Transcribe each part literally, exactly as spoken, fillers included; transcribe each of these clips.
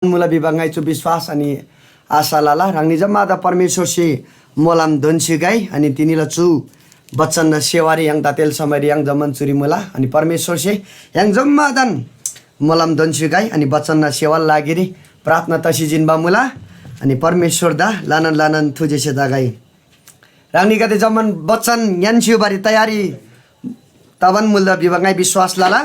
मुला भिबा ङाइ चु विश्‍वास अनि आशा लला। ह्राङनी जम्‍मादा परमेश्‍वरसे मोलम दोन्‍सी गै, अनि तिनीला चु बचन सेवारी य्‍हाङ ततेल समयरी य्‍हाङ जम्‍मान चुरी मुला। अनि परमेश्‍वरसे य्‍हाङ जम्‍मादान मोलम दोन्‍सी गै, अनि बचन सेवाला लागिरी प्रार्थना तसी जिन्‍बा मुला। अनि परमेश्‍वरदा ल्‍हानान ल्‍हानान थुजेसे तगै। ह्राङनीगदे जम्‍मान बचन ङ्‌यान्‍सी बारी तयारी तबान मुला भिबा ङाइ विश्‍वास लला।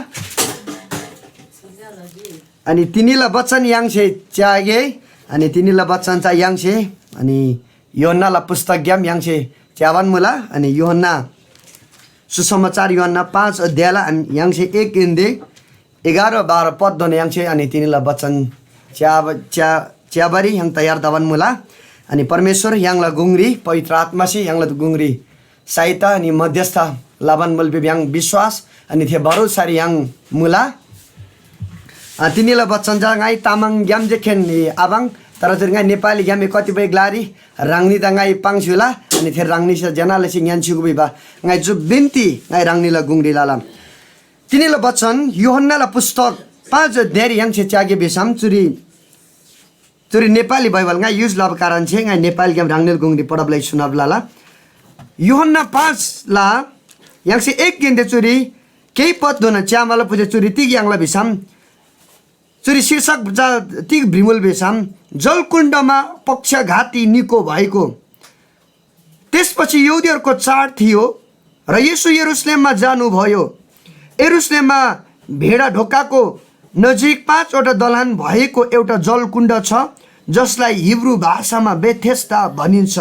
अनि तिनीला बचन य्‍हाङसे च्‍यागे, अनि तिनीला बचन चा य्‍हाङसे, अनि यूहन्‍नाला पुस्तकग्‍याम य्‍हाङसे च्‍याबान मुला। अनि यूहन्‍ना, सुसमाचार यूहन्‍ना पाँच अध्यायला, अनि य्‍हाङसे एकहेन्‍दे एघार बाह्र पदधोना य्‍हाङसे, अनि तिनीला बचन च्‍याबा, च्‍या, च्‍याबारी य्‍हाङ तयार तबान मुला। अनि परमेश्‍वर य्‍हाङला गुङरी पवित्र आत्‍मासे य्‍हाङला गुङरी सहायता अनि मध्यस्थ लबान मुल भिबा य्‍हाङ विश्‍वास अनि थे भरोसारी य्‍हाङ मुला। अ, तिनीला बचन चा ङाइ तामाङग्‍याम जे खेन आबाङ, तर चुरी ङाइ नेपालीग्‍याम कतिपय ग्‍लारी ह्राङनीदा ङाइ पाङ्स्‍युला, अनि थे ह्राङनीसे ज्‍यना लसी ङ्‌यान्‍स्‍युगु भिबा ङाइ चु बिन्‍ती ङाइ ह्राङनीला गुङरी लला। तिनीला बचन यूहन्‍नाला पुस्तक पाँच अध्यायरी य्‍हाङसे च्‍यागे भिसम चुरी, चुरी नेपाली बाइबल ङाइ युज लबा कारण छे ङाइ नेपालीग्‍याम ह्राङनीला गुङरी पढब लइ सुनब लला। यूहन्‍ना पाँचला य्‍हाङसे एकहेन्‍दे चुरी केही पदधोना च्‍यामाला पुजे चुरी तिग याङ्ला भिसम चुरी शीर्षक चा तिग भ्रिमुल भिसम जलकुण्डमा पक्षघाती निको भएको। त्यसपछि यहूदीहरूको चाड थियो र येशू यरूशलेममा जानुभयो। यरूशलेममा भेडा ढोकाको नजिक पाँचवटा दलान भएको एउटा जलकुण्ड छ, जसलाई हिब्रू भाषामा बेथेस्दा भनिन्छ।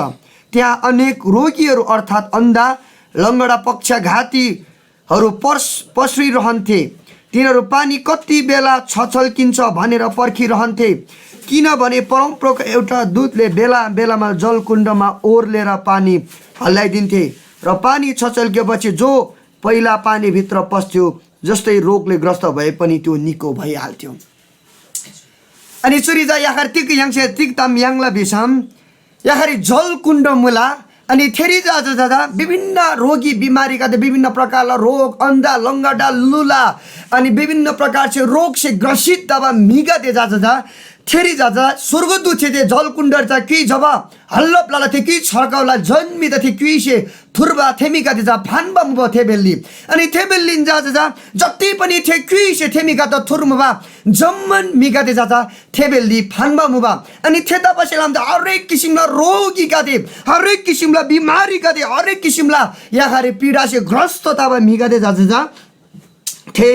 त्यहाँ अनेक रोगीहरू अर्थात् अन्धा, लङ्गडा, पक्षघाती हरू पर्स पस्रिरहन्थे। तिनीहरू पानी कति बेला छचल्किन्छ भनेर पर्खिरहन्थे, किनभने परमप्रभुको एउटा दूतले बेला बेलामा जलकुण्डमा ओर्लेर पानी हल्लाइदिन्थे र पानी छचल्किएपछि जो पहिला पानीभित्र पस्थ्यो, जस्तै रोगले ग्रस्त भए पनि त्यो निको भइहाल्थ्यो। अनि चुरी चा याखर तिग य्‍हाङसे तिग ताम याङ्ला भिसम याखरी जलकुण्ड मुला। अनि थेरी चा चा चा विभिन्न रोगी बिमारीगदे, विभिन्न प्रकारला रोग, अन्धा, लङ्गडा, लुला, अनि विभिन्न प्रकारसे रोगसे ग्रसित तबा म्‍हिगदे चा चा थेरी चा चा स्‍वर्गदूतसे थे जलकुण्ड चा क्‍युइ जब हल्‍लप लला थे क्‍युइ छर्कौला जन्‍मी त थे क्‍युइसे थुर्बा थे म्‍हिगदे चा फान्‍बा मुबा थे बेल्‍ली। अनि थे बेल्‍लीन चा चा जति पनि थे क्‍युइसे थे म्‍हिगदे थुर्मुबा जम्‍मान म्‍हिगदे चा चा थे बेल्‍ली फान्‍बा मुबा। अनि थेतबासेलमा चा हरेक किसिमला रोगीगदे, हरेक किसिमला बिमारीगदे, हरेक किसिमला याखारी पीडासे ग्रस्त तबा म्‍हिगदे चा चा थे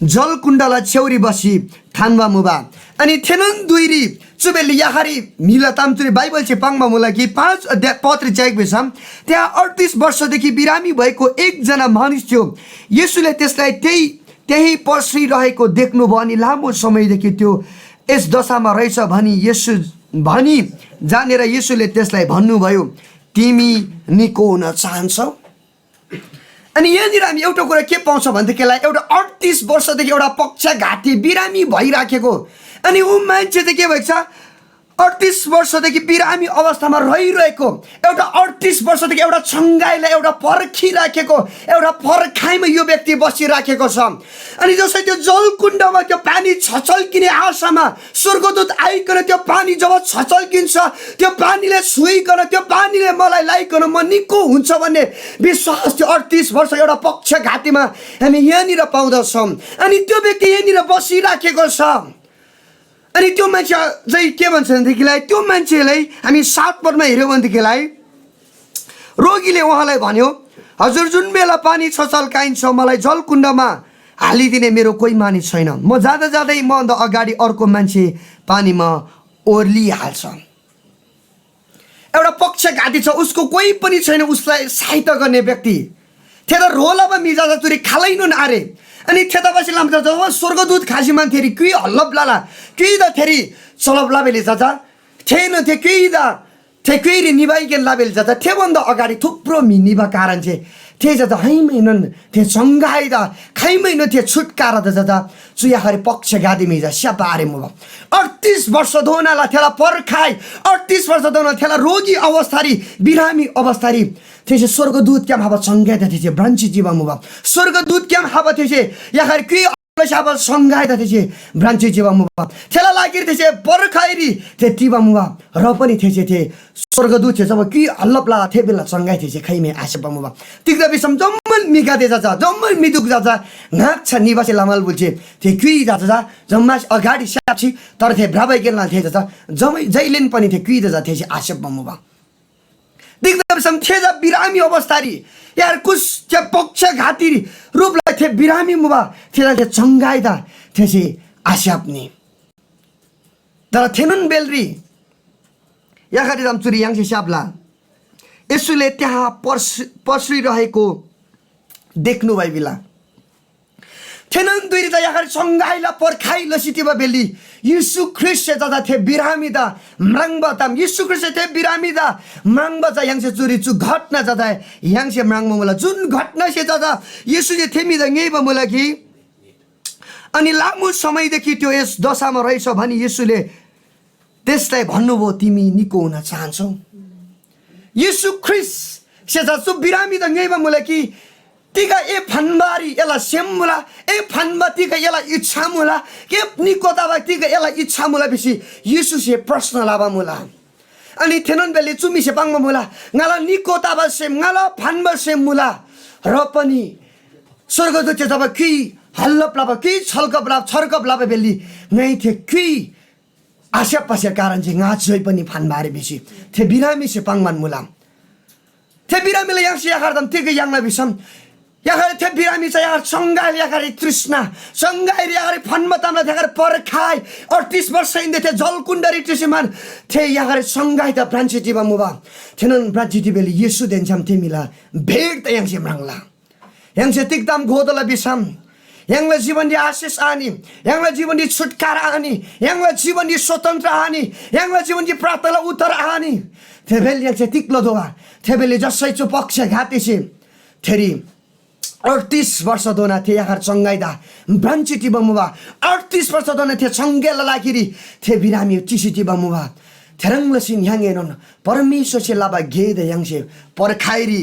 जलकुण्डला छेउरी बसी थान्‍बा मुबा। अनि थेनोन धुइरी चु बेल्‍ली याखारी म्‍हिला ताम चुरी बाइबलसे पाङ्बा मुला कि पाँच अध्याय पत्री च्याइक भिसम त्यहाँ अडतिस वर्षदेखि बिरामी भएको एकजना मानिस थियो। येशूले त्यसलाई त्यही, त्यही पस्रिरहेको देख्नुभयो अनि लामो समयदेखि त्यो यस दशामा रहेछ भनी येशू, भनी जानेर येशूले त्यसलाई भन्नुभयो, "तिमी निको हुन चाहन्छौ?" अनि यहाँनिर हामी एउटा कुरा के पाउँछौँ भनेदेखिलाई एउटा अडतिस वर्षदेखि एउटा पक्षघाती बिरामी भइराखेको, अनि ऊ मान्छे चाहिँ के भएको छ, अडतिस वर्षदेखि बिरामी अवस्थामा रहिरहेको, एउटा अडतिस वर्षदेखि एउटा छङ्गाइलाई एउटा पर्खिराखेको, एउटा पर्खाइमा यो व्यक्ति बसिराखेको छ। अनि जसरी त्यो जलकुण्डमा त्यो पानी छचल्किने आशामा स्वर्गदूत आइकन त्यो पानी जब छचल्किन्छ, त्यो पानीले छुइकन, त्यो पानीले मलाई लाइकन म निको हुन्छ भन्ने विश्वास त्यो अडतिस वर्ष एउटा पक्षघातीमा हामी यहाँनिर पाउँदछौँ। अनि त्यो व्यक्ति यहाँनिर बसिराखेको छ। अनि त्यो मान्छे चाहिँ के भन्छ भनेदेखिलाई, त्यो मान्छेलाई हामी सात पदमा हेऱ्यौँ भनेदेखिलाई रोगीले उहाँलाई भन्यो, "हजुर, जुन बेला पानी छचल्काइन्छ, मलाई जलकुण्डमा हालिदिने मेरो कोही मानिस छैन। म जाँदा जाँदै मभन्दा अगाडि अर्को मान्छे पानीमा ओर्लिहाल्छ।" एउटा पक्षघाती छ, उसको कोही पनि छैन उसलाई सहायता गर्ने व्यक्ति। थेदा ह्रो लबा म्‍हि चा चुरी खालैनोन आरे। अनि थेतबासेलमा चा जब स्‍वर्गदूत खसी मान थेरी क्‍युइ हल्‍लप लला, क्‍युइ त थेरी चलब लबेले चा चा थेन थे क्‍युइ त थे क्‍युइरी निबाइकेन लबेले चा चा थेभन्दा अगाडि थुप्रो म्‍हि निबा कारण छे थे चा चा हैमैनोन थे चङ्गाइ त खैमैनोन थे छुटकारा त चा चा चु याखरी पक्षघाती म्‍हि चा स्‍याप्‍बा आरे मुबा। अडतिस वर्ष धोनाला थेला पर्खाइ, अडतिस वर्ष धोना थेला रोगी अवस्थारी, बिरामी अवस्थारी थेसे स्‍वर्गदूतक्‍याम हाबा चङ्गाइ त थेसे ब्रान्‍ची चिबा मुबा। स्‍वर्गदूतक्‍याम हाबा थेसे याखरी क्‍युइ लसी आबा चङ्गाइदा थेसे भ्रान्‍सी चिबा मुबा। थेला लागिरी थेसे पर्खाइरी थे टिबा मुबा। र पनि थेसे थे स्‍वर्गदूतसे जब क्‍युइ हल्‍लप्‍ला थे बेला चङ्गाइ थेसे खाइमै आस्‍याप्‍बा मुबा। तिग्‍दा भिसम जम्‍मान म्‍हिगदे चा चा, जम्‍मान म्‍हिदुक चा चा ङाच्‍छा निबासे लमाल बुल्‍छे। थे क्‍युइ चा चा जम्‍मासे अगाडि स्‍याप्‍सी, तर थे भ्रबाइकेन लाल थे चा चा जम्‍मै जैलेन पनि थे क्‍युइ चा चा थेसे आस्‍याप्‍बा मुबा। तिग्‍दा भिसम थे चा बिरामी अवस्थारी यार कुछ थे पक्षघाती रूपलाई थे बिरामी मुबा। थेला थे चङ्गाइदा थेसे आस्‍याप्‍नी। तर थेनोन बेलरी याखारी ताम चुरी य्‍हाङसे स्‍याप्‍ला। येशूले त्यहाँ पर्स-, पसरिरहेको देख्नुभयो भिला। थेनोन धुइरी त याखारी चङ्गाइला पर्खाइ लसी टिबा बेली येशू ख्रीष्‍टसे जजा थे बिरामीदा म्राङ्बा ताम, येशू ख्रीष्‍टसे थे बिरामीदा म्राङ्बा चा य्‍हाङसे चुरी चु घटना जजा य्‍हाङसे म्राङ्बा मुला। जुन घटनासे जजा येशूसे थे म्‍हिदा ङ्‌योइबा मुला कि, अनि लामो समयदेखि त्यो यस दशामा रहेछ भनी येशूले त्यसलाई भन्नुभयो, "तिमी निको हुन चाहन्छौ?" येशू ख्रीष्‍टसे चा चु बिरामीदा ङ्‌योइबा मुला कि, "तिग ए फन्‍बारी एला सेम मुला? ए फन्‍बा तिग एला इच्छा मुला? ए निको तबा तिग एला इच्छा मुला?" भिसी येशूसे प्रश्न लबा मुला। अनि थेनोन बेली चु म्‍हिसे पाङ्बा मुला, "ङाला निको तबा सेम, ङाला फन्‍बा सेम मुला।" र पनि स्‍वर्गदूतसे जब क्‍युइ हल्‍लप लबा, क्‍युइ छल्‍कप लबा, छर्कप लबा बेली ङाइ थे क्‍युइ आस्‍याप्‍बासे कारण चाहिँ ङा झोइ पनि फान्‍बा आरे भिसी थे बिरामीसे पाङ्‌बान मुला। थे बिरामीला य्‍हाङसे याखार ताम तिग याङ्ला भिसम, याखार थे बिरामी चा याखार चङ्गाइल याखार तृष्णा, चङ्गाइल याखार फान्‍बा तामला याखार पर्खाइ, अडतिस वर्ष हिन्‍दे थे जलकुण्डरी टिसीमान थे याखार चङ्गाइ त ब्रान्‍ची टिबा मुबा। थेनोन ब्रान्‍ची टिबेली येशूदेन छ्‌याम थे म्‍हिला भेट त य्‍हाङसे म्राङ्ला। य्‍हाङसे तिग ताम घोतोःला भिसम, य्‍हाङला जीवनरी आशिष आनी, य्‍हाङला जीवनरी छुटकारा आनी, य्‍हाङला जीवनरी स्वतन्त्र आनी, य्‍हाङला जीवनरी प्रार्थनाला उत्तर आनी। थेबेल य्‍हाङसे तिग लतोःबा? थेबेलले जसै चु पक्षघातीसे थेरी अडतिस वर्षधोना थे याखार चङ्गाइदा ब्रान्‍ची टिबा मुबा। अडतिस वर्षधोना थे चङ्गाइला लागिरी थे बिरामी चिसी टिबा मुबा। थेह्रङ् लसीन य्‍हाङएनोन परमेश्‍वरसे लबा गेदा य्‍हाङसे पर्खाइरी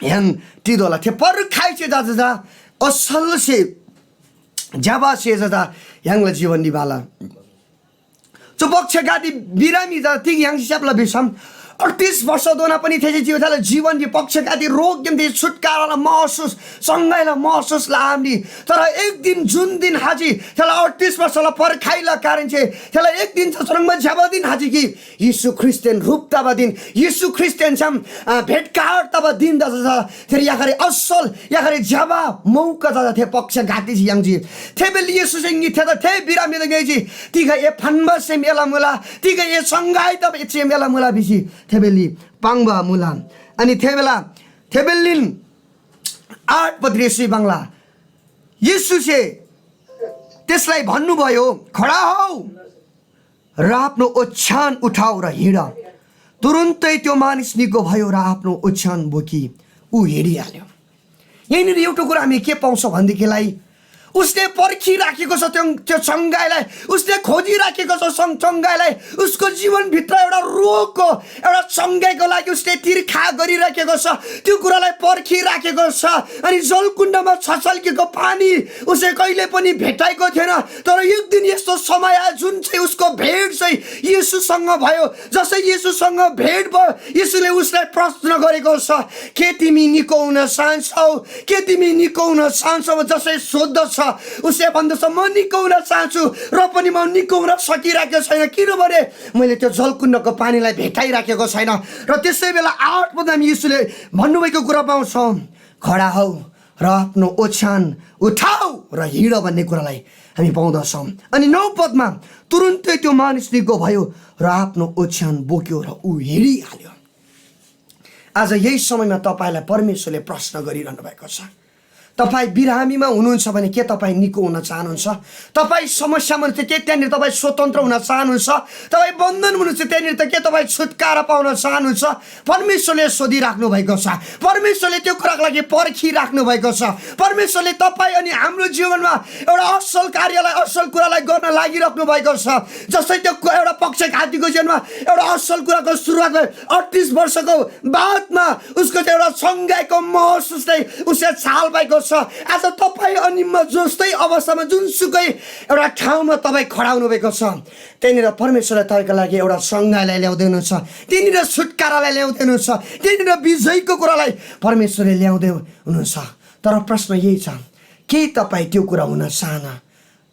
य्‍हाङ टितोःला। थे पर्खाइसे चा चा असलसे ज्‍यबासे चा चा य्‍हाङला जीवन निभाला। चु पक्षघाती बिरामी चा तिग य्‍हाङसे स्‍याप्‍ला भिसम, अडतिस वर्षधोना पनि थेसे जीव थेला जीवनरी पक्षघाती रोगग्‍याम थेसे छुटकाराला महसुस, चङ्गाइला महसुस लआम्‍नी। तर एक दिन जुन दिन हाजी थेला अडतिस वर्षला पर्खाइला कारणसे थेला एक दिन चा चुह्रङ्बा ज्‍यबा दिन हाजी कि येशू ख्रीष्‍टदेन ह्रुप तबा दिन, येशू ख्रीष्‍टदेन छ्‌याम, अ, भेटघाट तबा दिन चा चा थेरी याखारी असल, याखारी ज्‍यबा मौका चा चा थे पक्षघातीसे याङ्जी। थे बेली येशूसे ङी थेदा थे बिरामीदा ङ्‌योइजी, "तिग ए फन्‍बा सेम एला मुला? तिग ए चङ्गाइ तबा सेम एला मुला?" भिसी थे बेली पाङ्बा मुला। अनि थे बेला, थे बेलिन आठ पदरी सुइ बाङ्ला, येशूसे त्यसलाई भन्नुभयो, "खडा हौ र आफ्नो ओछ्यान उठाऊ र हिँड।" तुरुन्तै त्यो मानिस निको भयो र आफ्नो ओछ्यान बोकी ऊ हिँडिहाल्यो। यहीँनिर एउटा कुरा हामी के पाउँछौँ भनेदेखिलाई, उसले पर्खिराखेको छ त्यो, त्यो चङ्गाइलाई, उसले खोजिराखेको छ सङ-, चङ्गाइलाई। उसको जीवनभित्र एउटा रोगको, एउटा चङ्गाइको लागि उसले तिर्खा गरिराखेको छ। त्यो कुरालाई पर्खिराखेको छ। अनि जलकुण्डमा छचल्केको पानी उसले कहिले पनि भेटाएको थिएन। तर एक दिन यस्तो समय आयो जुन चाहिँ उसको भेट चाहिँ येशूसँग भयो। जसै येशूसँग भेट भयो, येशूले उसलाई प्रश्न गरेको छ, "के तिमी निको हुन चाहन्छौ? के तिमी निको हुन चाहन्छौ?" जसै सोध्दछ, उसले भन्दछ, "म निको हुन चाहन्छु, र पनि म निको हुन सकिरहेको छैन, किनभने मैले त्यो जलकुण्डको पानीलाई भेटाइराखेको छैन।" र त्यसै बेला आठ पदमा येशूले भन्नुभएको कुरा पाउँछौँ, "खडा हौ र आफ्नो ओछ्यान उठाऊ र हिँड" भन्ने कुरालाई हामी पाउँदछौँ। अनि नौ पदमा, "तुरुन्तै त्यो मानिस निको भयो र आफ्नो ओछ्यान बोक्यो र ऊ हिँडिहाल्यो।" आज यही समयमा तपाईँलाई परमेश्वरले प्रश्न गरिरहनु भएको छ। तपाईँ बिरामीमा हुनुहुन्छ भने के तपाईँ निको हुन चाहनुहुन्छ? तपाईँ समस्यामा हुनुहुन्छ, के त्यहाँनिर तपाईँ स्वतन्त्र हुन चाहनुहुन्छ? तपाईँ बन्धन हुनुहुन्छ, त्यहाँनिर त के तपाईँ छुटकारा पाउन चाहनुहुन्छ? परमेश्वरले सोधिराख्नु भएको छ। परमेश्वरले त्यो कुराको लागि पर्खिराख्नु भएको छ। परमेश्वरले तपाईँ अनि हाम्रो जीवनमा एउटा असल कार्यलाई, असल कुरालाई गर्न लागिराख्नु भएको छ। जस्तै त्यो को-, एउटा पक्षघातीको जीवनमा एउटा असल कुराको सुरुवात भयो। अडतिस वर्षको बादमा उसको चाहिँ एउटा चङ्गाइको महसुस चाहिँ उसले चाल पाएको छ। छ। आज तपाईँ अनि म जस्तै अवस्थामा जुनसुकै एउटा ठाउँमा तपाईँ खडा हुनुभएको छ, त्यहाँनिर परमेश्वरले तपाईँको लागि एउटा चङ्गाइलाई ल्याउँदै हुनुहुन्छ, त्यहाँनिर छुटकारालाई ल्याउँदै हुनुहुन्छ, त्यहाँनिर विजयको कुरालाई परमेश्वरले ल्याउँदै हुनुहुन्छ। तर प्रश्न यही छ, के तपाईँ त्यो कुरा हुन चाहन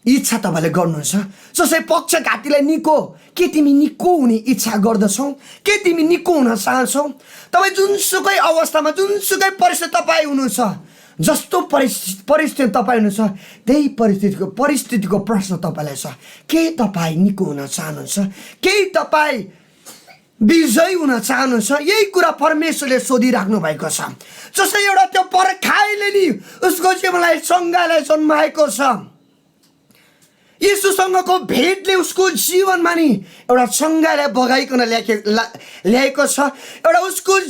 इच्छा तपाईँले गर्नुहुन्छ? जस्तै पक्षघातीलाई निको, के तिमी निको हुने इच्छा गर्दछौ? के तिमी निको हुन चाहन्छौ? तपाईँ जुनसुकै अवस्थामा, जुनसुकै परिस्थिति तपाईँ हुनुहुन्छ, जस्तो परिस्थिति, परिस्थिति तपाईँ हुनुहुन्छ, त्यही परिस्थितिको, परिस्थितिको प्रश्न तपाईँलाई छ। के तपाईँ निको हुन चाहनुहुन्छ? के तपाईँ विजयी हुन चाहनुहुन्छ? यही कुरा परमेश्वरले सोधिराख्नु भएको छ। जस्तै एउटा त्यो पर्खाइले नि उसको जीवनलाई चङ्गाइलाई जन्माएको छ। येशूसँगको भेटले उसको जीवनमा नि एउटा चङ्गाइलाई बगाइकन ल्याके-, ला-, ल्याएको छ। एउटा उसको,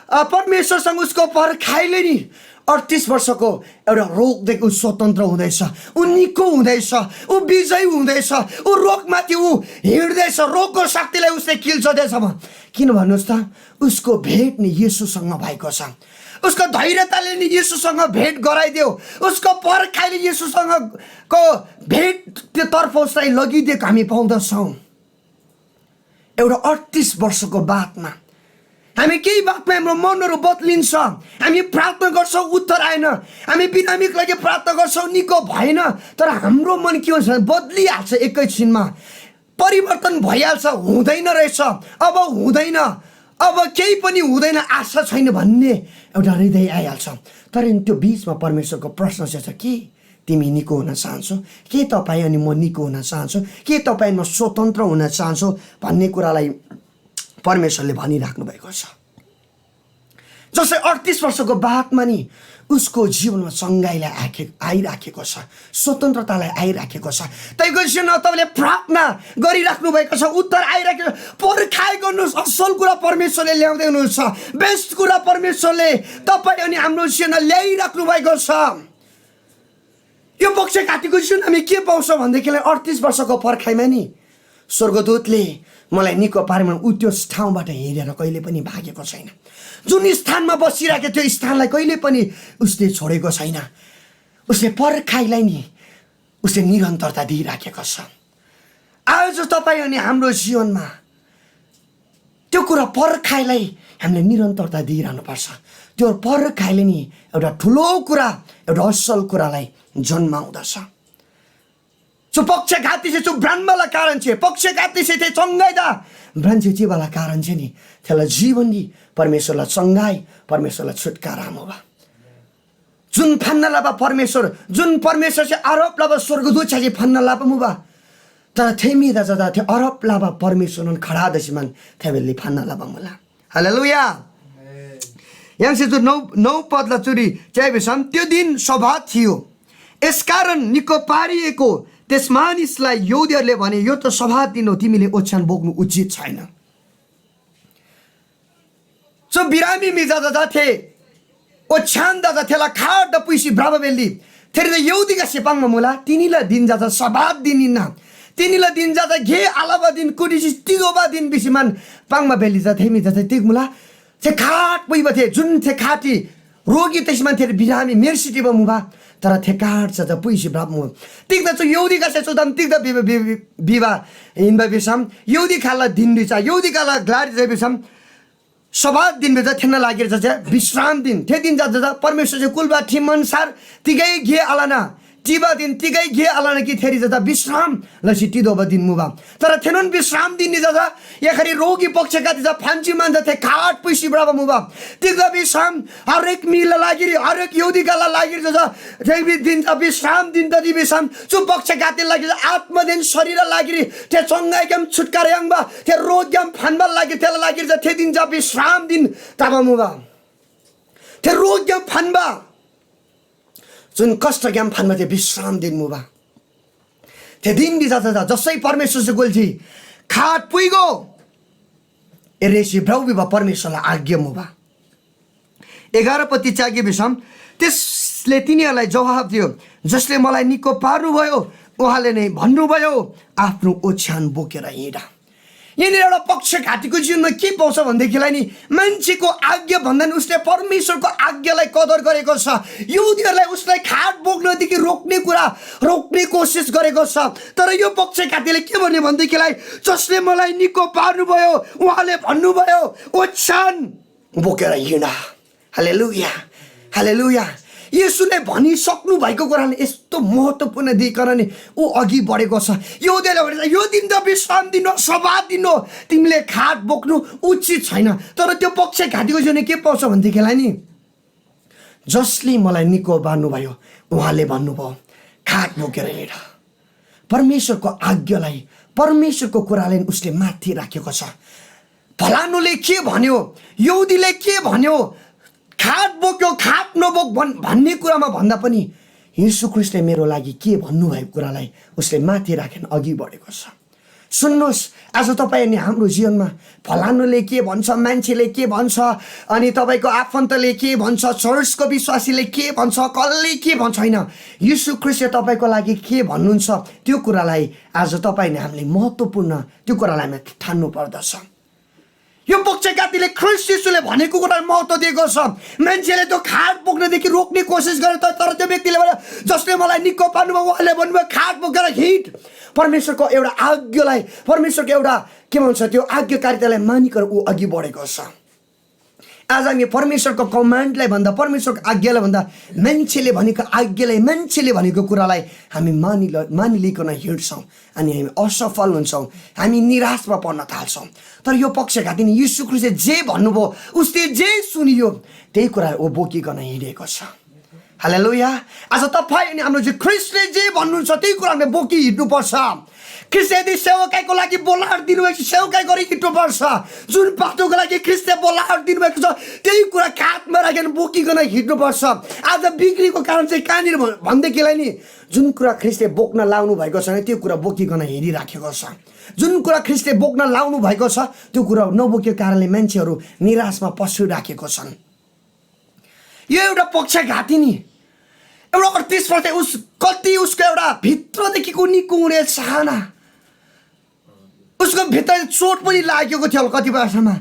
अ, परमेश्वरसँग उसको पर्खाइले नि अडतिस वर्षको एउटा रोगदेखि ऊ स्वतन्त्र हुँदैछ, ऊ निको हुँदैछ, ऊ विजयी हुँदैछ, ऊ रोगमाथि ऊ हिँड्दैछ, रोगको शक्तिलाई उसले किल्चदैछ। किन भन्नुहोस् त, उसको भेट नि येशूसँग भएको छ। उसको धैर्यताले नि येशूसँग भेट गराइदियो। उसको पर्खाइले येशूसँगको भेट त्यो तर्फ उसलाई लगिदिएको हामी पाउँदछौँ। एउटा अडतिस वर्षको बादमा हामी केही बादमा हाम्रो मनहरू बदलिन्छ। हामी प्रार्थना गर्छौँ, उत्तर आएन। हामी बिरामीको लागि प्रार्थना गर्छौँ, निको भएन। तर हाम्रो मन के हुन्छ भने बदलिहाल्छ एकैछिनमा, परिवर्तन भइहाल्छ। हुँदैन रहेछ, अब हुँदैन, अब केही पनि हुँदैन, आशा छैन भन्ने एउटा हृदय आइहाल्छ। तर नि त्यो बिचमा परमेश्वरको प्रश्न चाहिँ छ कि तिमी निको हुन चाहन्छौ? के तपाईँ अनि म निको हुन चाहन्छौँ? के तपाईँ अनि म स्वतन्त्र हुन चाहन्छौँ भन्ने कुरालाई परमेश्वरले भनिराख्नु भएको छ। जस्तै अडतिस वर्षको बादमा नि उसको जीवनमा चङ्गाइलाई आखे-, आइराखेको छ, स्वतन्त्रतालाई आइराखेको छ। तपाईँको जीवनमा तपाईँले प्रार्थना गरिराख्नु भएको छ, उत्तर आइराखेको छ। पर्खाइ गर्नुहोस्, असल कुरा परमेश्वरले ल्याउँदै हुनुहुन्छ, बेस्ट कुरा परमेश्वरले तपाईँ अनि हाम्रो जीवनमा ल्याइराख्नु भएको छ। यो पक्षघातीको जीवन हामी के पाउँछौँ भन्देखिलाई अडतिस वर्षको पर्खाइमा नि स्वर्गदूतले मलाई निको पारेमा ऊ त्यो ठाउँबाट हिँडेर कहिले पनि भागेको छैन। जुन स्थानमा बसिराख्यो त्यो स्थानलाई कहिले पनि उसले छोडेको छैन। उसले पर्खाइलाई नि उसले निरन्तरता दिइराखेको छ। आज तपाईँ अनि हाम्रो जीवनमा त्यो कुरा पर्खाइलाई हामीले निरन्तरता दिइरहनुपर्छ। त्यो पर्खाइले नि एउटा ठुलो कुरा, एउटा असल कुरालाई जन्माउँदछ। चु पक्षघाती चाहिँ चु ब्रान्मला कारण छे, पक्षघाती चाहिँ थे चङ्गाइदा ब्रान्चे चिबाला कारण छे नि, थेला जीवन नि परमेश्वरला चङ्गाइ, परमेश्वरला छुटकारा मुबा। जुन फन्‍ना लबा परमेश्‍वर, जुन परमेश्‍वरसे आरोप लबा स्‍वर्गदूत छ्‌यासी फन्‍ना लबा मुबा, तर थे म्‍हिदा जदा थे आरोप लबा परमेश्‍वरनोन खडा तसीमान थे बेल्‍ली फन्‍ना लबा मुला। हालेलुया। य्‍हाङसे जो नौ, नौ पदला चुरी च्‍याइ भिसम, त्यो दिन सब्‍बात थियो। यस कारण निको पारिएको त्यस मानिसलाई यहूदीहरूले भने, "यो त सब्‍बात दिन हो, तिमीले ओछ्यान बोक्नु उचित छैन।" चु बिरामी म्‍हि जजा थे ओछ्यान जजा थेला खाट पुइसी भ्रबा बेल्‍ली थेरी त यहूदीगसे पाङ्बा मुला, तिनीला दिन जजा सब्‍बात दिन हिन्‍ना। तिनीला दिन जजा गे आलबा दिन, कुटिसी तिगोबा दिन भिसीमान पाङ्बा बेल्‍ली चा थे म्‍हि जजा तिग मुला? थे खाट पुइबा थे, जुन थे खाटी रोगी तसीमान थे बिरामी मेर्सी टिबा मुबा, तर थे खाट जजा पुइसी भ्रबा मुबा। तिग्‍दा चु यहूदीगसे चु ताम तिग्‍दा भिबा, भिबा, भिबा हिन्‍बा भिसम, यहूदी खाल्‍ला दिन चा, यहूदी खाल्‍ला ग्‍लारी चा भिसम, सब्‍बात दिन भित्र थेन्‍ना लागिर चा विश्राम दिन। थे दिन चा, चा परमेश्‍वरसे कुल्‍बा ठिम अन्‍सार तिगै गे आलना, टिबा दिन तिगै गे आलना कि थेरी चा विश्राम लसी टिदोबा दिन मुबा। तर थेनोन विश्राम दिन नि चा, चा याखरी रोगी पक्षघाती चा फान्‍सी मान चा थे खाट पुइसी भ्रबा मुबा। तिग्‍दा भिसम हरेक म्‍हिला लागिरी, हरेक यहूदीगला लागिरी चा, चा थे दिन चा विश्राम दिन तजी भिसम चु पक्षघातीला लागिरी आत्मादेन शरीरला लागिरी थे चङ्गाइग्‍याम छुटकारा याङ्बा, थे रोगग्‍याम फान्‍बाला लागिरी, थेला लागिरी चा थे दिन चा विश्राम दिन तबा मुबा। थे रोगग्‍याम फान्‍बा, जुन कष्टग्‍याम फान्‍बा थे विश्राम दिन मुबा। थे दिन भिजा चा जसै परमेश्‍वरसे गोल्‍जी, "खाट पुइगो," ए रेसी भ्रउ भिबा परमेश्‍वरला आज्ञा मुबा। एघार पति च्यागे भिसम, त्यसले तिनीहरूलाई जवाफ दियो, "जसले मलाई निको पार्नुभयो, उहाँले नै भन्नुभयो, 'आफ्नो ओछ्यान बोकेर हिँड।'" यहाँनिर एउटा पक्षघातीको जीवनमा के पाउँछ भन्देखिलाई नि, मान्छेको आज्ञा भन्दा नि उसले परमेश्वरको आज्ञालाई कदर गरेको छ। यहुदीहरूलाई उसलाई खाट बोक्नदेखि रोक्ने कुरा, रोक्ने कोसिस गरेको छ। तर यो पक्षघातीले के भन्यो भन्देखिलाई, जसले मलाई निको पार्नुभयो, उहाँले भन्नुभयो, ओछ्यान बोकेर हिँड। Hallelujah, hallelujah. येशूले भनिसक्नु भएको कुराले यस्तो महत्त्वपूर्ण दिइकन नि ऊ अघि बढेको छ। यहूदीले भनेको छ, यो दिन त विश्राम दिन हो, सब्बात दिन हो, तिमीले खाट बोक्नु उचित छैन। तर त्यो पक्षघातीको जीवनले के पाउँछ भनेदेखिलाई नि, जसले मलाई निको पार्नुभयो, उहाँले भन्नुभयो, खाट बोकेर हिँड। परमेश्वरको आज्ञालाई, परमेश्वरको कुरालाई उसले माथि राखेको छ। फलानुले के भन्यो, यहुदीले के भन्यो, खाट बोक्यो, खाट नबोक भन् भन्ने कुरामा भन्दा पनि येशू ख्रीष्टले मेरो लागि के भन्नुभएको कुरालाई उसले माथि राखेर अघि बढेको छ। सुन्नुहोस्, आज तपाईँ अनि हाम्रो जीवनमा फलानुले के भन्छ, मान्छेले के भन्छ, अनि तपाईँको आफन्तले के भन्छ, चर्चको विश्वासीले के भन्छ, कसले के भन्छ, होइन, येशू ख्रीष्टले तपाईँको लागि के भन्नुहुन्छ, त्यो कुरालाई आज तपाईँ अनि हामीले महत्त्वपूर्ण, त्यो कुरालाई हामी ठान्नु पर्दछ। यो पक्षघातीले ख्रीष्ट येशूले भनेको कुरालाई महत्त्व दिएको छ। मान्छेले त्यो खाट बोक्नदेखि रोक्ने कोसिस गरे, तर, तर त्यो व्यक्तिले भन्यो, जसले मलाई निको पार्नुभयो, उहाँले भन्नुभयो, खाट बोकेर हिँड। परमेश्वरको एउटा आज्ञालाई, परमेश्वरको एउटा, के भन्छ, त्यो आज्ञाकारितालाई मानिकन ऊ अघि बढेको छ। आज हामी परमेश्वरको कमान्डलाई भन्दा, परमेश्वरको आज्ञालाई भन्दा, मान्छेले भनेको आज्ञालाई, मान्छेले भनेको कुरालाई हामी मानिल मानिलिकन हिँड्छौँ, अनि हामी असफल हुन्छौँ, हामी निराशमा पर्न थाल्छौँ। तर यो पक्षघाती नि, येशू ख्रीष्टले जे भन्नुभयो, उसले जे सुनियो, त्यही कुरा ऊ बोकिकन हिँडेको छ। हालेलुया। आज तपाईँ अनि हाम्रो जे ख्रीष्टले जे भन्नुहुन्छ, त्यही कुरा हामीले बोकी हिँड्नुपर्छ। ख्रीष्ट यदि सेवकाईको लागि बोलावट दिनुभएको छ, सेवकाई गरी हिँड्नुपर्छ। जुन बाटोको लागि ख्रीष्टले बोलावट दिनुभएको छ, त्यही कुरा काँधमा राखेर बोकिकन हिँड्नुपर्छ। आज बिक्रीको कारण चाहिँ कहाँनिर भ-, भन्देखिलाई नि, जुन कुरा ख्रीष्टले बोक्न लाउनु भएको छैन, त्यो कुरा बोकिकन हिँडिराखेको छ। जुन कुरा ख्रीष्टले बोक्न लाउनु भएको छ, त्यो कुरा नबोकेको कारणले मान्छेहरू निराशमा पसिराखेको छन्। यो एउटा पक्षघाती नि, एउटा अडतिस वर्ष, उस कति उसको एउटा भित्रदेखिको निको हुने चाहना, उसको भित्र चोट पनि लागेको थियो होला कति वर्षमा।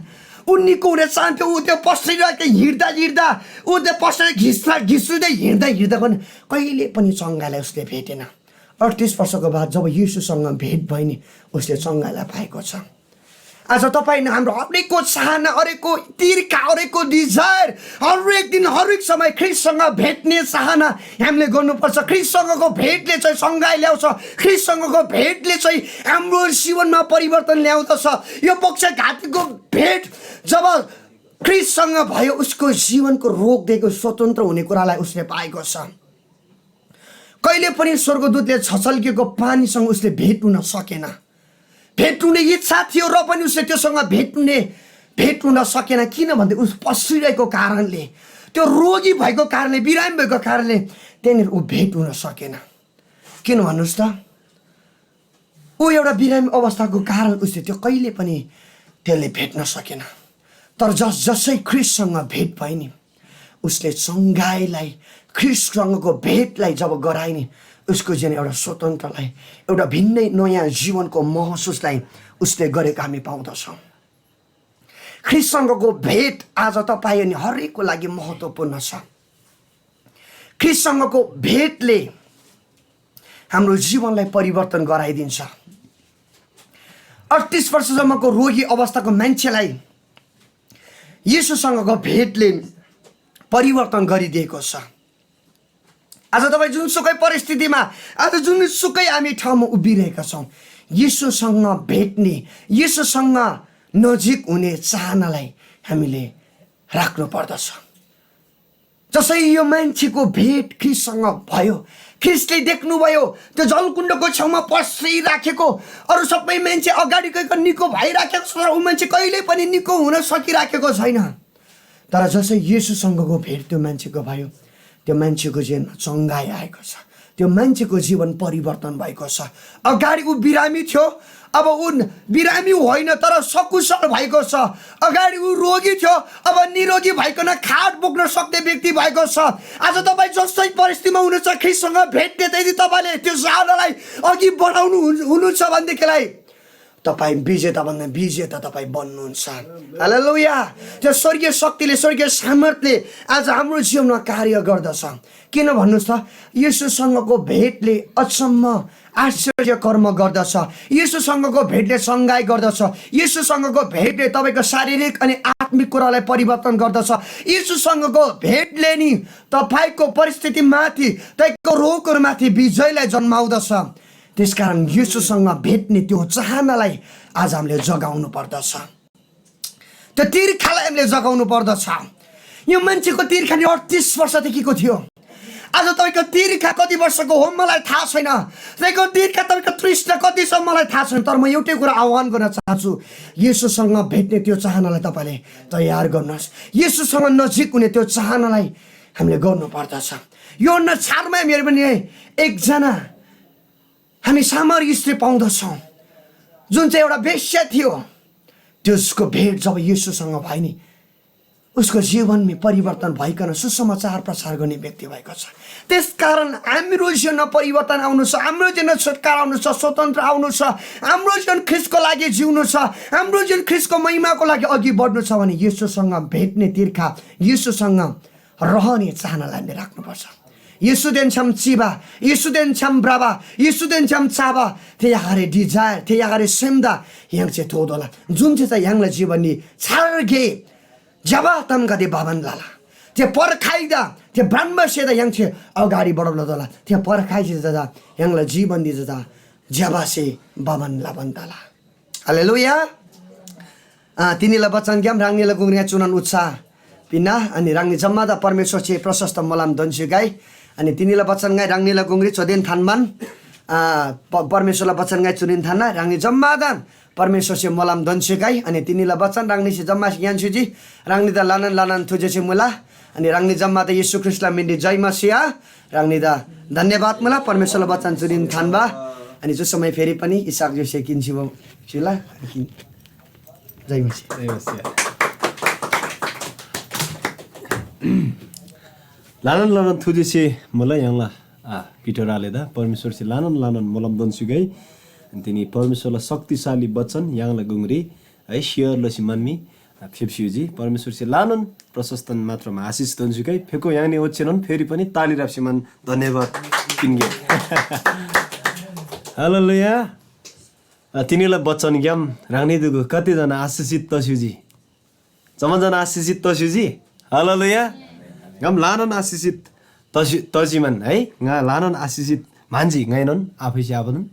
ऊ निको हुने चाहन्थ्यो, ऊ त्यो पसरी राखेर हिँड्दा हिँड्दा, ऊ त्यो पसरी घिस्दा घिस्रिँदै हिँड्दा हिँड्दा पनि कहिले पनि चङ्गालाई उसले भेटेन। अडतिस वर्षको बाद जब येशूसँग भेट भयो नि, उसले चङ्गालाई पाएको छ। आज तपाईँ हाम्रो हरेकको चाहना, हरेकको तिर्खा, हरेकको डिजायर, हरेक दिन, हरेक समय ख्रीष्टसँग भेट्ने चाहना हामीले गर्नुपर्छ। ख्रीष्टसँगको भेटले चाहिँ चङ्गाई ल्याउँछ। ख्रीष्टसँगको भेटले चाहिँ हाम्रो जीवनमा परिवर्तन ल्याउँदछ। यो पक्षघातीको भेट जब ख्रीष्टसँग भयो, उसको जीवनको रोगदेखि स्वतन्त्र हुने कुरालाई उसले पाएको छ। कहिले पनि स्वर्गदूतले छचल्केको पानीसँग उसले भेट हुन सकेन। भेट हुने इच्छा थियो र पनि उसले त्योसँग भेट हुने, भेट हुन सकेन। किन भन्दा उस पसिरहेको कारणले, त्यो रोगी भएको कारणले, बिरामी भएको कारणले त्यहाँनिर ऊ भेट हुन सकेन। किन भन्नुहोस् त? ऊ एउटा बिरामी अवस्थाको कारण उसले त्यो कहिले पनि त्यसले भेट्न सकेन। तर जस जसै ख्रीष्टसँग भेट भयो नि, उसले चङ्गाईलाई, ख्रीष्टसँगको भेटलाई जब गराए नि, उसको जीवन एउटा स्वतन्त्रलाई, एउटा भिन्नै नयाँ जीवनको महसुसलाई उसले गरेको हामी पाउँदछौँ। ख्रीष्टसँगको भेट आज तपाईँ अनि हरेकको लागि महत्त्वपूर्ण छ। ख्रीष्टसँगको भेटले हाम्रो जीवनलाई परिवर्तन गराइदिन्छ। अडतिस वर्षसम्मको रोगी अवस्थाको मान्छेलाई येशूसँगको भेटले परिवर्तन गरिदिएको छ। आज तपाईँ जुनसुकै परिस्थितिमा, आज जुनसुकै हामी ठाउँमा उभिरहेका छौँ, येशूसँग भेट्ने, येशूसँग नजिक हुने चाहनालाई हामीले राख्नु पर्दछ। जसै यो मान्छेको भेट ख्रीष्टसँग भयो, ख्रीष्टले देख्नुभयो, त्यो जलकुण्डको छेउमा पसिराखेको, अरू सबै मान्छे अगाडि गएको निको भइराखेको छ, तर ऊ मान्छे कहिल्यै पनि निको हुन सकिराखेको छैन। तर जसै येशूसँगको भेट त्यो मान्छेको भयो, त्यो मान्छेको जीवनमा चङ्गाई आएको छ, त्यो मान्छेको जीवन परिवर्तन भएको छ। अगाडि ऊ बिरामी थियो, अब ऊ बिरामी होइन, तर सकुशल भएको छ। अगाडि ऊ रोगी थियो, अब निरोगी भइकन खाट बोक्न सक्ने व्यक्ति भएको छ। आज तपाईँ जस्तै परिस्थितिमा हुनुहुन्छ, ख्रीष्टसँग भेट्ने, यदि तपाईँले त्यो चाहनालाई अघि बढाउनु हुन-, हुनुहुन्छ भनेदेखिलाई तपाईँ विजेता भन्दा विजेता तपाईँ बन्नुहुन्छ। हालेलुया। त्यो स्वर्गीय शक्तिले, स्वर्गीय सामर्थ्यले आज हाम्रो जीवनमा कार्य गर्दछ। किन भन्नुहोस् त, येशूसँगको भेटले अचम्म आश्चर्य कर्म गर्दछ। येशूसँगको भेटले चङ्गाई गर्दछ। येशूसँगको भेटले तपाईँको शारीरिक अनि आत्मिक कुरालाई परिवर्तन गर्दछ। येशूसँगको भेटले नि तपाईँको परिस्थितिमाथि, तपाईँको रोगहरूमाथि विजयलाई जन्माउँदछ। त्यसकारण येशूसँग भेट्ने त्यो चाहनालाई आज हामीले जगाउनु पर्दछ। त्यो तिर्खालाई हामीले जगाउनु पर्दछ। यो मान्छेको तिर्खा नि अडतिस वर्षदेखिको थियो। आज तपाईँको तिर्खा कति वर्षको हो मलाई थाहा छैन। तपाईँको तिर्खा, तपाईँको तृष्णा कति छ मलाई थाहा छैन, तर म एउटै कुरा आह्वान गर्न चाहन्छु, येशूसँग भेट्ने त्यो चाहनालाई तपाईँले तयार गर्नुहोस्। येशूसँग नजिक हुने त्यो चाहनालाई हामीले गर्नु पर्दछ। यो चारमा मेरो पनि एकजना हामी सामरी स्त्री पाउँदछौँ, जुन चाहिँ एउटा वेश्या थियो। त्यसको भेट जब येशूसँग भयो नि, उसको जीवनमै परिवर्तन भइकन सुसमाचार प्रचार गर्ने व्यक्ति भएको छ। त्यसकारण हाम्रो जीवनमा परिवर्तन आउनु छ, हाम्रो जीवनमा छुटकारा आउनु छ, स्वतन्त्र आउनु छ, हाम्रो जीवन ख्रिस्टको लागि जिउनु छ, हाम्रो जीवन ख्रिस्टको महिमाको लागि अघि बढ्नु छ भने येशूसँग भेट्ने तिर्खा, येशूसँग रहने चाहनालाई हामीले राख्नुपर्छ। येशूदेन छ्‌याम चिबा, येशूदेन छ्‌याम भ्रबा, येशूदेन छ्‌याम चाबा, थे यागारे डिजायर, थे यागारे सेम्दा य्‍हाङ चाहिँ थोदोला। जुन चाहिँ चा य्‍हाङला जीवननी छार गे ज्‍यबा तामगदे भबान लला। थे पर्खाइदा, थे ब्रह्मसेदा य्‍हाङ चाहिँ अगाडि बढब लतोला। थे पर्खाइसे जदा य्‍हाङला जीवननी जदा ज्‍यबासे भबान लबान तला। हालेलुया। अ, तिनीला बचनग्‍याम ह्राङनीला गुङरी चुनन उत्साह पिन्‍ना, अनि ह्राङनी जम्‍मादा परमेश्‍वरसे प्रशस्त मोलम दोन्‍सी गाई। अनि तिनीला बचन गाई ह्राङनीला गुङरी चोदेन थान्‍बान, अ, प-, परमेश्‍वरला बचन गाई चुनिन थान्‍ना, ह्राङनी जम्‍मादान परमेश्‍वरसे मोलम दोन्‍सी गाई। अनि तिनीला बचन ह्राङनीसे जम्‍मा यान्‍स्‍युजी, ह्राङनीदा लनन लनन थुजेसे मुला। अनि ह्राङनी जम्‍मादा येशू ख्रीष्‍टला मिनरी जय मसीह। ह्राङनीदा धन्यवाद मुला, परमेश्‍वरला बचन चुनिन थान्‍बा। अनि जो समय फेरि पनि इसाक जोसे किन्‍सी चिला। जय मसीह। जय मसीह। ल्‍हानान ल्‍हानान थुजेसे मुला य्‍हाङला, आ, पिटर आलेदा परमेश्‍वरसे ल्‍हानान ल्‍हानान मोलम दोन्‍सी गाई। अनि तिनी परमेश्‍वरला शक्तिशाली वचन य्‍हाङला गुङरी है, सेयर लसी मानमी, आ, फेप्‍सी युजी। परमेश्‍वरसे ल्‍हानान प्रशस्तन मात्रामा आशिष दोन्‍सी गाई। फेको य्‍हाङनी ओच्‍छेनोन फेरि पनि ताली राप्‍सी मान धन्यवाद किन्‍गे। हालेलुया। आ, तिनीला बचनग्‍याम ह्राङनी दुगु कतिजना आशिषित तस्‍युजी? जम्‍माजना आशिषित तस्‍युजी? हालेलुया। ङाम ल्‍हानान आशिषित तस्‍यु-, तजिमान है, ङा ल्‍हानान आशिषित म्‍हन्‍जी ङाइनोन आफैसे आबानोन।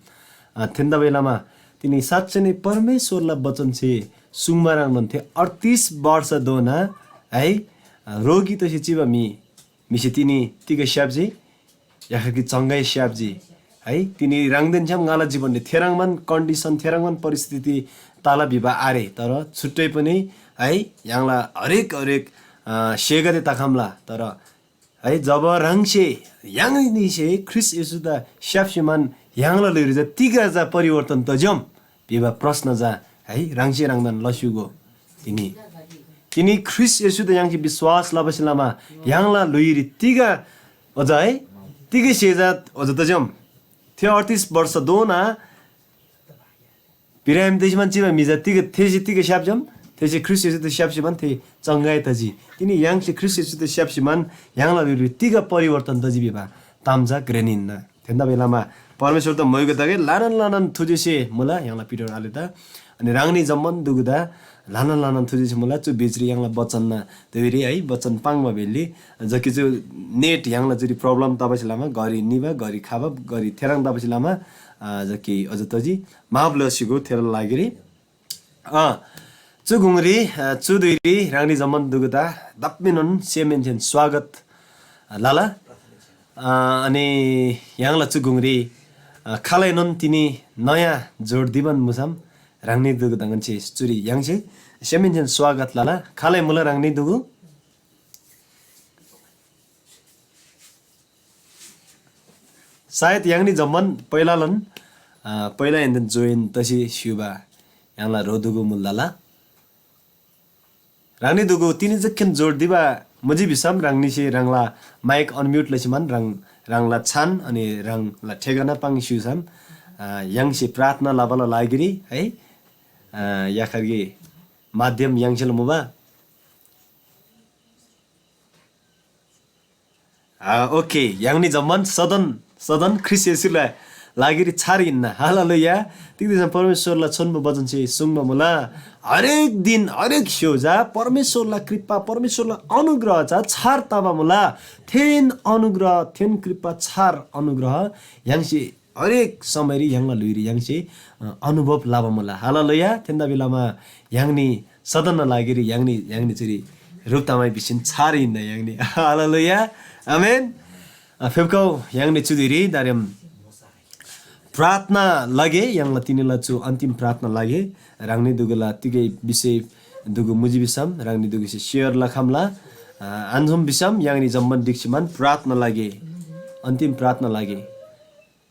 अ, थेन्‍दा लमा तिनी साँच्‍चै नै परमेश्‍वरला बचनसे सुङ्बा ह्रङ्नोन थे अडतिस वर्षधोना है, अ, रोगी तसी चिबा म्‍हि, म्‍हिसे तिनी तिग स्‍याप्‍जी? याखकी चङ्गाइ स्‍याप्‍जी है। तिनी ह्राङदेन छ्‌याम ङाला जीवनले थेह्रङ्बान कन्डिसन, थेह्रङ्बान परिस्थिति तला भिबा आरे, तर छुट्टै पनि है, य्‍हाङला हरेक, हरेक, अ, स्‍हेगदे तखम्‍ला। तर है, जब ह्राङसे, य्‍हाङनीसे ख्रीष्‍ट येशूदा स्‍याप्‍सीमान य्‍हाङला ल्‍हुइरी चा तिग चा परिवर्तन तज्‍याम भिबा प्रश्न चा है, ह्राङसे ह्राङदान लस्‍युगो। तिनी, तिनी ख्रीष्‍ट येशूदा य्‍हाङसे विश्‍वास लबासे लमा य्‍हाङला ल्‍हुइरी तिग अझ है, तिग स्‍हे चा अझ तज्‍याम? थे अडतिस वर्षधोना बिरामी तसीमान चिबा म्‍हि चा तिग, थेसे तिग स्‍याप्‍ज्‍याम? थेसे ख्रीष्‍ट येशूदा स्‍याप्‍सीमान थे चङ्गाइ तजी। तिनी य्‍हाङसे ख्रीष्‍ट येशूदा स्‍याप्‍सीमान य्‍हाङला ल्‍हुइरी तिग परिवर्तन तजी भिबा ताम चा घ्रेन हिन्‍ना। थेन्‍दा बेलामा परमेश्‍वरदा मोइगो तगै ल्‍हानान ल्‍हानान थुजेसे मुला य्‍हाङला पिटर आलेदा। अनि ह्राङनी जम्‍मान दुगुदा ल्‍हानान ल्‍हानान थुजेसे मुला। चु बिचरी य्‍हाङला बचनना धुइरी है, बचन पाङ्बा भेल्‍ली जकि चु नेट य्‍हाङला चुरी प्रब्लम तबासे लमा घरि निबा, घरि खाबा, घरि थेराङ तबासे लमा, अ, जकि अझ तजी माफ लसिगो थेरला लागिरी। अ, चु गुङरी, अ, चु धुइरी ह्राङनी जम्‍मान दुगुदा दाप्‍मीनोन सेमहेन्‍सेन स्वागत लला। अ, अनि य्‍हाङला चु गुङरी, अ, खालैनोन तिनी नयाँ जोड दिबान मुसम ह्राङनी दुगु दङन चे चुरी य्‍हाङसे सेमहेन्‍सेन स्वागत लला। खालै मुला ह्राङनी दुगु? सायद य्‍हाङनी जम्‍मान पहिलालन, अ, पहिला एन्‍देन जोइन तसी स्‍युबा य्‍हाङला ह्रो दुगु मुल लला। ह्राङनी दुगु तिनी जखेन जोड दिबा मुजी भिसम ह्राङनीसे ह्राङला माइक अनम्‍युट लसीमान ह्राङ, ह्राङला छान अनि ह्राङला ठेगाना पाङ स्‍युसम, अ, य्‍हाङसे प्रार्थना लबाला लागिरी है, अ, याखर गे माध्यम याङ्सेल मुबा। आ, ओके, य्‍हाङनी जम्‍मान सदन, सदन ख्रीष्‍ट येशूला लागिरी छार हिन्‍ना। हालेलुया। तिग्‍दा भिसम परमेश्‍वरला छोन्‍बो वचनसे सुङ्बा मुला, हरेक दिन, हरेक स्‍य्‍हो चा परमेश्‍वरला कृपा, परमेश्‍वरला अनुग्रह चा छार तबा मुला। थेन अनुग्रह, थेन कृपा, छार अनुग्रह य्‍हाङसे हरेक समयरी य्‍हाङला ल्‍हुइरी य्‍हाङसे, अ, अनुभव लबा मुला। हालेलुया। थेन्‍दा भिलमा य्‍हाङनी सदनना लागिरी य्‍हाङनी, य्‍हाङनी चुरी ह्रुप तमाइ भिसिन छार हिन्‍ना य्‍हाङनी। हालेलुया। आमेन। अ, फेप्‍खउ य्‍हाङनी चु धुइरी दारेम प्रार्थना लगे, य्‍हाङला तिनीला चु अन्तिम प्रार्थना लगे। ह्राङनी दुगुला तिगै विषय दुगु मुजी भिसम ह्राङनी दुगुसे share लखम्‍ला। अ, अन्‍छोम भिसम य्‍हाङनी जम्‍मान ढिक्‍सीमान प्रार्थना लगे। अन्तिम प्रार्थना लगे।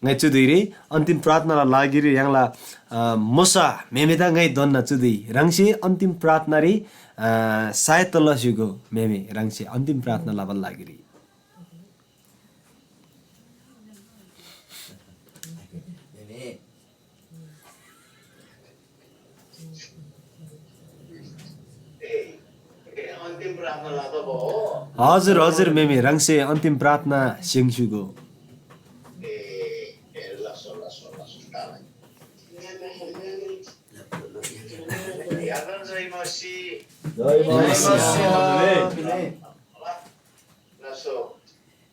ङाइ चु धुइरी अन्तिम प्रार्थनाला लागिरी य्‍हाङला, अ, मोसा म्‍हेमेदा ङाइ दोन्‍ना चु धुइ। ह्राङसे अन्तिम प्रार्थनारी, अ, सहायता लस्‍युगो म्‍हेमे, ह्राङसे अन्तिम प्रार्थना लबाला लागिरी। हजुर, हजुर, म्‍हेमे, ह्राङसे अन्तिम प्रार्थना स्‍य्‍हङ्स्‍युगो। जय मसीह।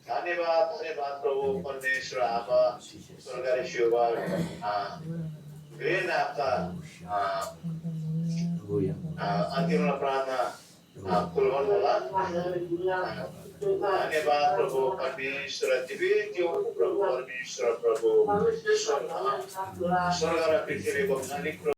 धन्यवाद, धन्यवाद प्रभु परमेश्वर आबा, स्वर्गरी शिव, आ, ग्रेन आपका, आ, आ, अन्तिम प्रार्थना, आ, कुलवन होला। आ, धन्यवाद प्रभु परमेश्वर, जीवित जीवन प्रभु परमेश्वर, प्रभु स्वर्ग, स्वर्ग र पृथ्वीको मालिक प्रभु।